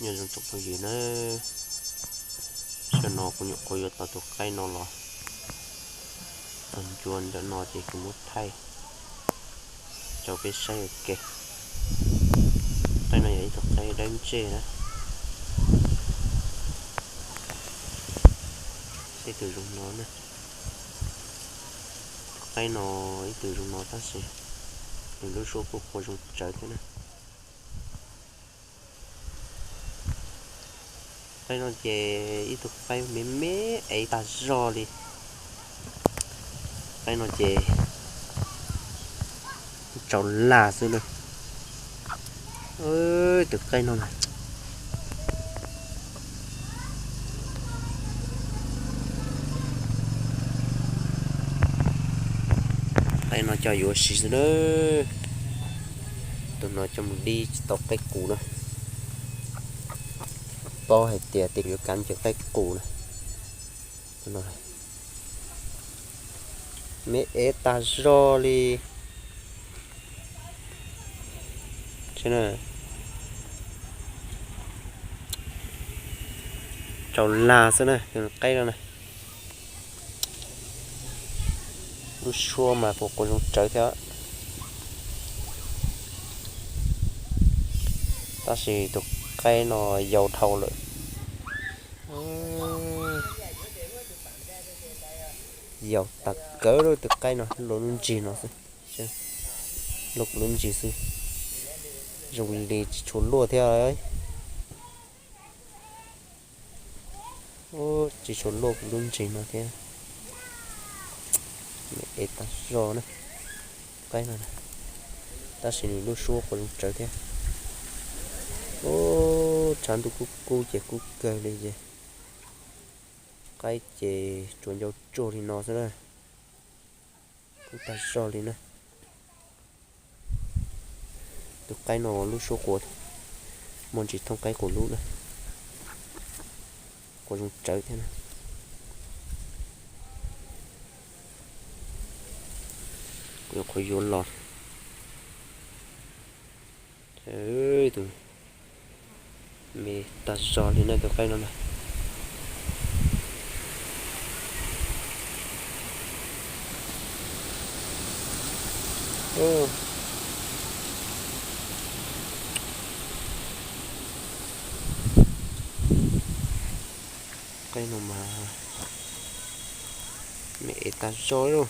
Nyob zoo tsoom phooj ywg na, zaum no kuv nyuam qhuav yuav tau tus qaib no los txog ncua ntawm no ces kuv muab thaij rau peb saib ua ke. Qaib no yog ib tug qaib dawb ntseg na. Ib tug zoo no na. Tus qaib no ib tug zoo no tab sis nws lub suab kuj qua zoo tsawv thiab na. Qaib no ces ib tug qaib me me ev tag zog li. Qaib no ces tsaus lag xwb na. Tus qaib no na. Qaib no coj yuav ua si xwb na. Tus no coj mus dib tsis tau qaib qus na. Paub hais tias tes yuav kav cia qaib qus na. Me ev tag zog li. Tsaus lag xwb na, qaib no na. Lub suab mas kuj qua zoo tsawv thiab. Tab sis tus qaib no yau dhau lawm. Yau tag kawg lub tus qaib no, luaj lub ntsig no xwb. Luaj kuv lub ntsig xwb. Zoo li tsis tshua luaj thiab. Tsis tshua luaj kuv lub ntsig no thiab. Ev tag zog na. Qaib no, tab sis nws lub suab qua zoo tsawv thiab. Tshav ntuj kub kub ces kub kawg li ces qaib ces tsuas ncau tsuag li no xwb na. Kub tag zog li na. Tus qaib no lub suab qua muaj ntsis thooj qaib qus lub na. Qua zoo tsawv thiab na. Kuv nyuam qhuav yuav los. Tus me tag zog li na tus qaib no na. Qaib no mas me ev tag zog li.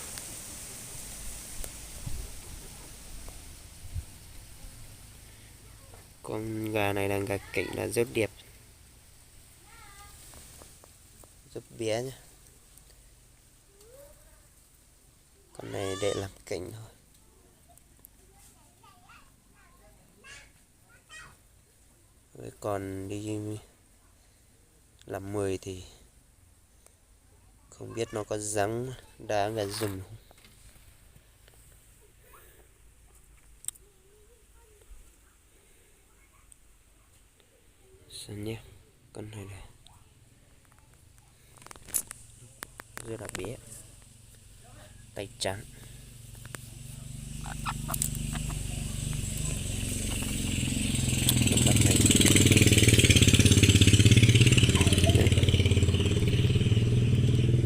Con gà này là gà cảnh là rất đẹp. Rất bé nhá. Con này để làm cảnh thôi. Với con đi làm mười thì không biết nó có rắn đã gà rừng không. Con này là rất là bé. Tay trắng. Tấm lăm này. Đấy.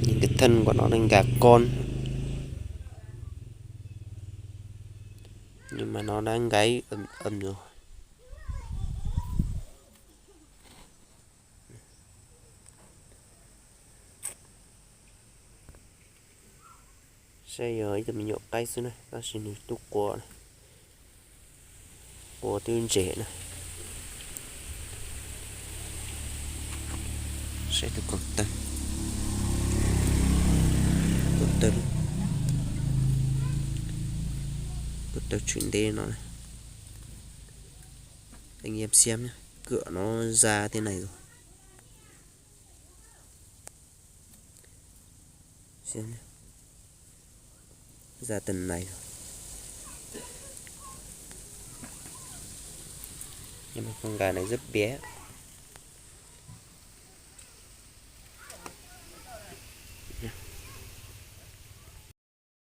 Nhìn cái thân của nó đang gà con. Nhưng mà nó đã ngáy ầm ầm rồi. Saib yog ib tug me nyuam qaib xwb na, tab sis nws twb qua, qua twb ntses na. Saib tus ko taw, ko taw, ko taw tshwm ntev no. Anh em xem nhé, cựa nó ra thế này rồi. Xem nhé. Ra tận này rồi. Nhưng mà con gà này rất bé.